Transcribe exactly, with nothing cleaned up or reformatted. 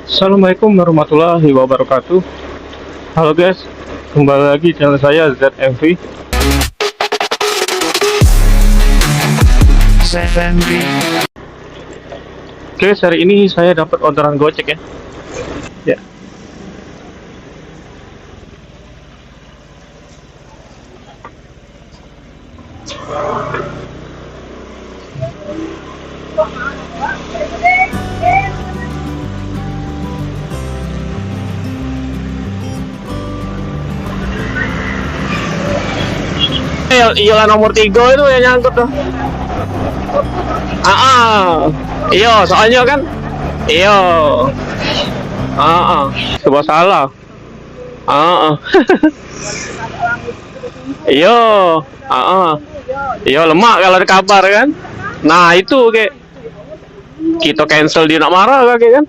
Assalamualaikum warahmatullahi wabarakatuh. Halo guys, kembali lagi channel saya Z M V. Oke, hari ini saya dapat orderan Gojek ya. Ya. Iyo, iyolah nomor tiga itu yang nyangkut tuh. Ah, ah. Iyo, soalnya kan. Iyo. Ah, ah. Serba salah. Ah, ah. Iyo. Ah, ah. Iyo, lemak kalau ada kabar kan. Nah, itu kek. Kita cancel, dia nak marah kagek kan?